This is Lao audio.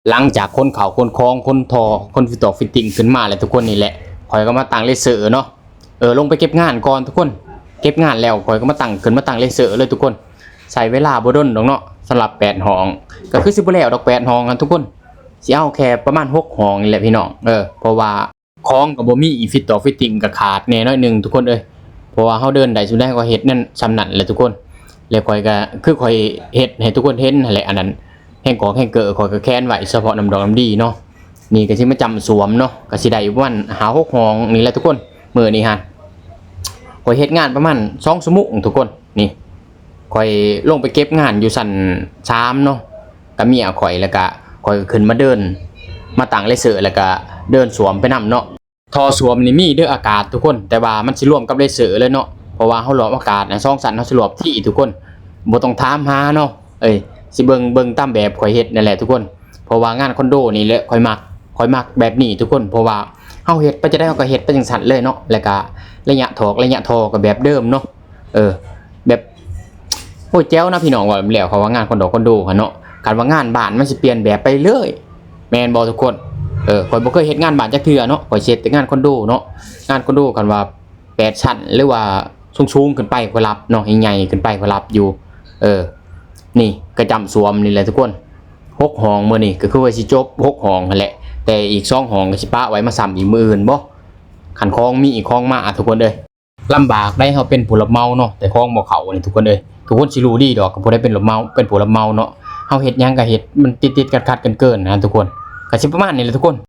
ຫຼັງຈາກຂົນເຂົ້າຂົນຂອງ ຂົນທໍ່ ຂົນຟິດຕອກຟິດຕິງຂຶ້ນມາແລ້ວທຸກຄົນ ນີ້ແຫຼະ ຂ້ອຍກໍມາຕັ້ງເລເຊີເນາະ. ເອີ ລົງໄປເກັບງານກ່ອນທຸກຄົນ. ເກັບງານແລ້ວຂ້ອຍກໍມາຕັ້ງ ຂຶ້ນມາຕັ້ງເລເຊີເລີຍທຸກຄົນ. ໃຊ້ເວລາບໍ່ດົນດອກເນາະ ສຳລັບແປດຫ້ອງ ກໍຄືຊິບໍ່ແລ້ວດອກແປດຫ້ອງຫັ້ນທຸກຄົນ. ຊິເອົາແຄ່ປະມານຫົກຫ້ອງນີ້ແຫຼະພີ່ນ້ອງ. ເອີ ເພາະວ່າຂອງກໍບໍ່ມີ ຟິດຕອກຟິດຕິງກໍຂາດແດ່ໜ້ອຍໜຶ່ງທຸກຄົນເອີຍ. ເພາະວ່າເຮົາເດີນໄດ້ສ່ຳໃດກໍເຮັດນັ້ນສ່ຳນັ້ນແຫຼະທຸກຄົນ. ແລ້ວຂ້ອຍກໍຄືຂ້ອຍເຮັດໃຫ້ທຸກຄົນເຫັນຫັ້ນແຫຼະ ອັນນັ້ນ ແຮງກອກແຮງເກີ ຂ້ອຍກໍແຂວນໄວ້ສະເພາະນ້ຳດອກນ້ຳດີເນາະ. ນີ້ກໍຊິມາຈ້ຳສວມເນາະ ກໍຊິໄດ້ຢູ່ປະມານຫ້າຫົກຫ້ອງນີ້ແຫຼະທຸກຄົນ. ມື້ນີ້ຫັ້ນ ຂ້ອຍເຮັດງານປະມານສອງຊົ່ວໂມງທຸກຄົນ. ນີ້ ຂ້ອຍລົງໄປເກັບງານຢູ່ຊັ້ນສາມເນາະ ກັບເມຍຂ້ອຍ ແລ້ວກະຂ້ອຍກໍຂຶ້ນມາເດີນ ມາຕັ້ງເລເຊີ ແລ້ວກະເດີນສວມໄປນຳເນາະ. ທໍ່ສວມນີ້ມີເດີອາກາດທຸກຄົນ ແຕ່ວ່າມັນຊິລວມກັບເລເຊີເລີຍເນາະ ເພາະວ່າເຮົາລອບອາກາດນະ ສອງຊັ້ນເຮົາຊິລອບທີ່ທຸກຄົນ. ບໍ່ຕ້ອງຖາມຫາເນາະ ເອີຍ ຊິເບິ່ງ ເບິ່ງຕາມແບບຂ້ອຍເຮັດນັ້ນແຫຼະທຸກຄົນ. ເພາະວ່າງານຄອນໂດນີ້ແຫຼະຂ້ອຍມັກ ຂ້ອຍມັກແບບນີ້ທຸກຄົນ. ເພາະວ່າເຮົາເຮັດໄປຈັ່ງໃດເຮົາກໍເຮັດໄປຈັ່ງຊັ້ນເລີຍເນາະ ແລ້ວກະໄລຍະຖອກໄລຍະທໍ່ກໍແບບເດີມເນາະ. ເອີ ແບບ ໂອ້ຍ ແຈ່ວນະພີ່ນ້ອງ. ເວົ້າແລ້ວ ເຂົາວ່າງານຄອນໂດ ຄອນໂດຫັ້ນເນາະ ຄັນວ່າງານບ້ານມັນຊິປ່ຽນແບບໄປເລີຍ ແມ່ນບໍ່ທຸກຄົນ? ເອີ ຂ້ອຍບໍ່ເຄີຍເຮັດງານບ້ານຈັກເທື່ອເນາະ ຂ້ອຍເຮັດແຕ່ງານຄອນໂດເນາະ. ງານຄອນໂດຄັນວ່າແປດຊັ້ນ ຫຼືວ່າສູງໆຂຶ້ນໄປຂ້ອຍຮັບເນາະ ໃຫຍ່ໆຂຶ້ນໄປຂ້ອຍຮັບຢູ່. ເອີ ນີ້ກະຈ້ຳສວມນີ້ແຫຼະທຸກຄົນ ຫົກຫ້ອງ. ມື້ນີ້ກໍຄືວ່າຊິຈົບຫົກຫ້ອງຫັ້ນແຫຼະ ແຕ່ອີກສອງຫ້ອງກໍຊິປະໄວ້ມາຊ້ຳອີກມື້ອື່ນບໍ ຄັນຂອງມີ ຂອງມາທຸກຄົນເອີຍ. ລຳບາກໄດ໋ ເຮົາເປັນຜູ້ຮັບເໝົາເນາະ ແຕ່ຂອງບໍ່ເຂົ້ານີ້ທຸກຄົນເອີຍ. ທຸກຄົນຊິຮູ້ດີດອກ ຜູ້ໃດເປັນຮັບເໝົາ ເປັນຜູ້ຮັບເໝົາເນາະ ເຮົາເຮັດຫຍັງກໍເຮັດ ມັນຕິດໆຂັດໆເກີນໆນະທຸກຄົນ. ກໍຊິປະມານນີ້ແຫຼະທຸກຄົນ.